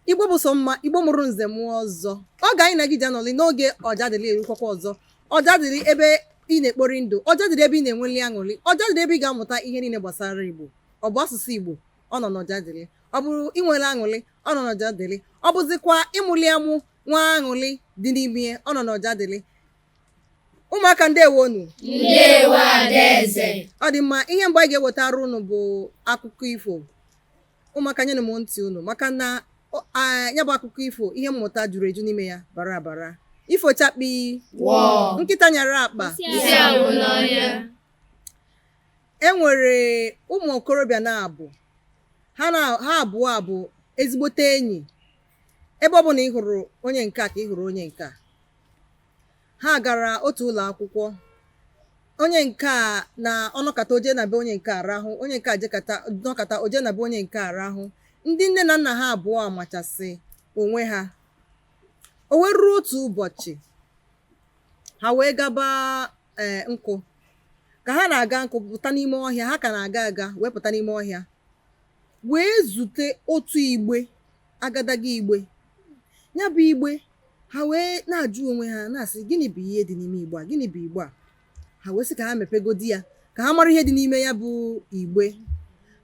Igbo bụ sọ mma. Igbo mụrụ nze mụọ ọzọ. Oge anyị na gị ji anọlị n'oge Ọjadịlị erukwakwa ọzọ. Ọjadịlị ebe ị na-ekpori ndụ, Ọjadịlị ebe ị na-enweli aṅụrị, Ọjadịlị ebe ị ga-amụta ihe niile gbasara Igbo. Ọ bụ asụsụ Igbo, ọ nọ n'Ọjadịlị. Ọ bụrụ inwere aṅụrị, ọ nọ n'Ọjadịlị. Ọ bụzikwa ịmụli amụ nwa, aṅụrị dị n'ime, ọ nọ n'Ọjadịlị. Ụmụaka, ndewonu. Ndewo, Adaeze. Ọ dị mma. Ihe mgbe anyị ga-ewetara unu bụ akụkọ ifo. Ụmụaka, nyenụ m ntị unu, maka na ya bụ akụkọ ifo, ihe mmụta juru eju n'ime ya, bara abara. Ifo chakpi. Wọọ. Nkịta nyara akpa. Isi agwụ n'ọhịa. E nwere ụmụ okorobịa na-abụ ha na ha abụọ a bụ ezigbote enyi. Ebe ọ bụ na ị hụrụ onye nke a ka ị hụrụ onye nke a. Ha gara otu ụlọ akwụkwọ. Onye nke a na ọnọkata oje na be onye nke a rahụ, onye nke a jekata nọkata oje na be onye nke a rahụ. Ndị nne na nna ha abụọ machasị onwe ha. O wee ruo otu ụbọchị, ha wee gaba nkụ. Ka ha na-aga nkụ, pụta n'ime ọhịa, ha ka na-aga aga wee pụta n'ime ọhịa, wee zute otu igbe, agadaga igbe. Ya bụ igbe, ha wee na-ajụ onwe ha, na-asị, "Gịnị bụ ihe dị n'ime igbe a? Gịnị bụ igbe a?" Ha wee sị ka ha mepegodi ya, ka ha mara ihe dị n'ime ya bụ igbe.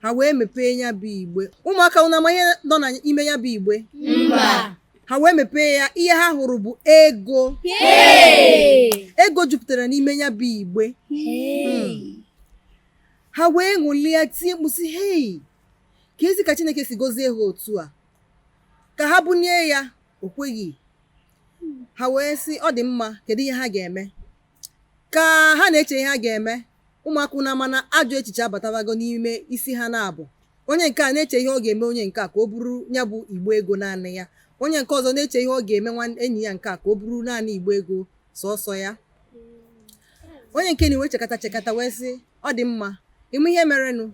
Ha wee mepee ya bụ igbe. Ụmụaka, unu ama ihe nọ n'ime ya bụ igbe? Mba. Ha wee mepee ya. Ihe ha hụrụ bụ ego. Hey! Ego jupụtara n'ime ya bụ igbe. Ha wee ṅụlie, tie mkpu sị, "Hei, ka ezi ka Chineke si gọzie ha otu a!" Ka ha bunie ya, o kweghị. Ha wee sị, ọ dị mma, kedu ihe ha ga-eme? Ka ha na-eche ihe ha ga-eme, ụmụaka, unu ama na ajọ echiche abatabago n'ime isi ha na-abụ. Onye nke a na-eche ihe ọ ga-eme onye nke a ka o buru ya bụ igbe ego naanị ya. Onye nke ọzọ na-eche ihe ọ ga-eme nwa enyi ya nke a ka o buru naanị igbe ego sọsọ ya. Onye nke na-ewe chekata chekata wee sị, "Ọ dị mma, ịmụ ihe merenụ?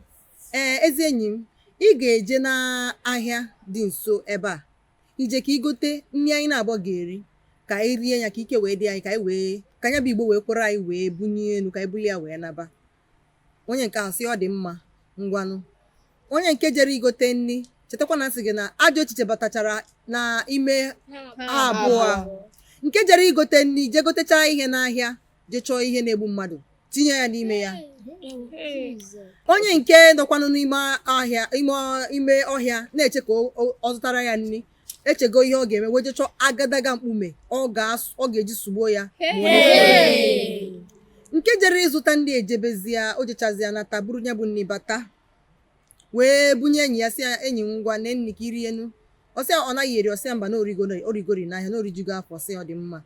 Ee, ezi enyi m, ị ga-eje n'ahịa dị nso ebe a, ije ka igote nri anyị na-abụọ ga-eri, ka anyị rie ya, ka ike wee dị anyị, ka anyị wee ka anya bụ igbo wee kwere anyị wee bunye elu, ka anyị bulie ya wee naba." Onye nke ahụ sị, "Ọ dị mma, ngwanụ." Onye nke jere igote nri, chetakwa na nsị gị na ajọ echiche batachara n'ime ha abụọ. Nke jere igote nri jee gotechaa ihe n'ahịa, jee chọọ ihe na-egbu mmadụ tinye ya n'ime ya. Onye nke nọkwanụ n'ime ahịa, ime ọhịa, na-eche ka ọ zụtara ya nri, echego ihe ọ ga-eme, wee jee chọọ agadaga mkpume ọ ga-eji sugbuo ya ma o Hey! Nke jere ịzụta ndị ejebezie, o jechazia nata, buru ya bụ nri bata, wee bunye enyi ya, sị ya, "Enyi m, ngwa, nee nri ka irienu." Ọ sị ya ọ naghị eri. Ọ sị ya mba, na origo, origori n'ahịa, na orijugo afọ. Sị ya, ọ dị mma.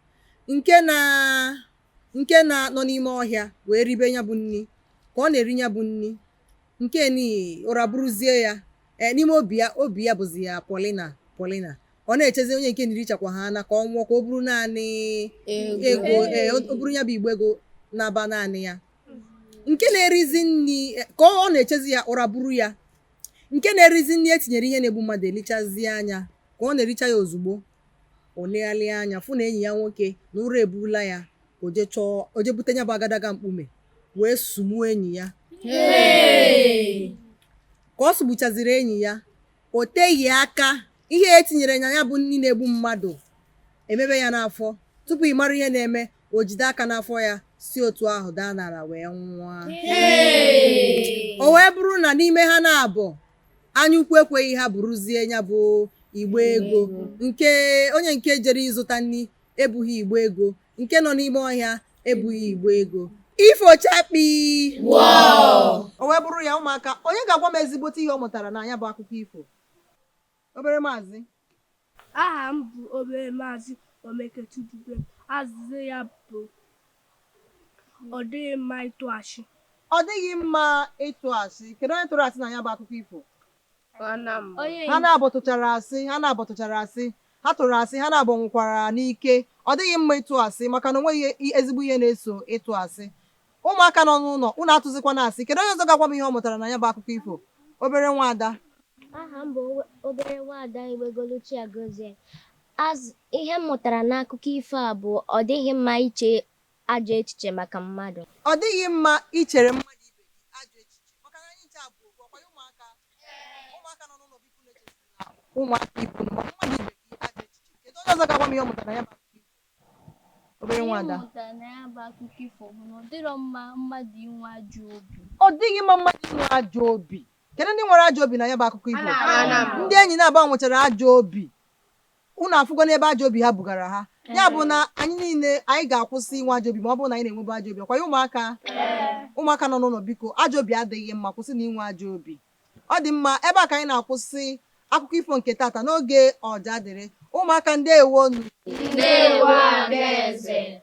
Nke na nọ n'ime ọhịa wee ribe ya bụ nri. Ka ọ na-eri ya bụ nri, nke ni ụra buruzie ya. Ee, n'ime obi ya, obi ya bụzi ya Paulina, Paulina. Ọ na-echezi onye nke nirichakwa ha na ka ọ nwụọ, ka o buru naanị ego. Ee, o buru ya bụ igbe ego na-aba naanị ya. Nke na-erizi nri, ka ọ na-echezi ya, ụra buru ya. Nke na-erizi nri etinyere ihe na-egbu mmadụ elichazie anya. Ka ọ na-ericha ya, ozugbo o legharịa anya, fụ na enyi ya nwoke na ụra eburula ya. O jee chọọ, o jee bute ya bụ agadaga mkpume, wee sugbuo enyi ya. Hey! Ka ọ sugbuchaziri enyi ya, o teghị aka, ihe etinyere na ya bụ nri na-egbu mmadụ emebe ya n'afọ. Tupu ị mara ihe na-eme, o jide aka n'afọ ya, si otu ahụ daa n'ala wee nwụọ. Hey! O wee bụrụ na n'ime ha na-abụ, anya ukwu ekweghị ha buruzie ya bụ igbe ego. Nke onye nke jere ịzụta nri ebughị igbe ego, nke nọ n'ime ọhịa ebughị igbe ego. Ifo chakpi. Wow! O wee bụrụ ya. Ụmụaka, onye ga-agwa m ezigbote ihe ọ mụtara na ya bụ akụkọ ifo? Obere maazị. Aha m bụ obere maazị Omekechudube. Azịza ya bụ, ọ dịghị mma ịtụ ashị. Ọ dịghị mma ịtụ asị. Kedu onye tụrụ asị na ya bụ akụkọ ifo? Ha na-abụ tụchara asị. Ha na-abụ tụchara asị. Ha tụrụ asị, ha na-abụ nwụkwara n'ike. Ọ dịghị mma ịtụ asị, maka na o nweghị ezigbo ihe na-eso ịtụ asị. Ụmụaka nọ n'ụlọ, unu atụzikwana asị. Kedu onye ọzọ ga-agwa m ihe ọ mụtara na ya bụ akụkọ ifo? Obere nwaada. Aha m bụ obere nwaada Iwegoluchi Agozie. Ihe m mụtara n'akụkọ ifo a bụ, ọ dịghị mma iche ajọ echiche maka mmadụ. Ọ dịghị mma ichere mmadụ ibe gị ajọ echiche, maka na anyị nche abụ ofu. Ọkwa ya, ụmụaka? Ụmụaka nọ n'ụlọ, biko, na-echezina ụmụaka ibe unu, ma mmadụ m ihe ọ mụtara na ya bụ akụkọ ifo. Obere Ihe m nwada. mụtara na ya bụ akụkọ ifo bụ na ọ dịrọ mma mmadụ inwe ajọ obi. Ọ dịghị mma mmadụ inwe ajọ obi. Kedu ndị nwere ajọ obi na ya bụ akụkọ ifo? Ndị enyi naabọ nwechara ajọ obi. Unu afụgo n'ebe ajọ obi ha bugara ha. Ya bụ na anyị niile anyị ga-akwụsị inwe ajọ obi ma ọ bụrụ na anyị na-enwebu ajọ obi. Ọkwa ya ụmụaka? Ụmụaka nọ n'ụlọ, biko, ajọ obi adịghị mma, kwụsị na inwe ajọ obi. Ọ dị mma, ebe a ka anyị na-akwụsị akụkọ ifo nke tata n'oge Ọjadịrị. Ụmụaka, ndewonu. Ndewo, Adaeze.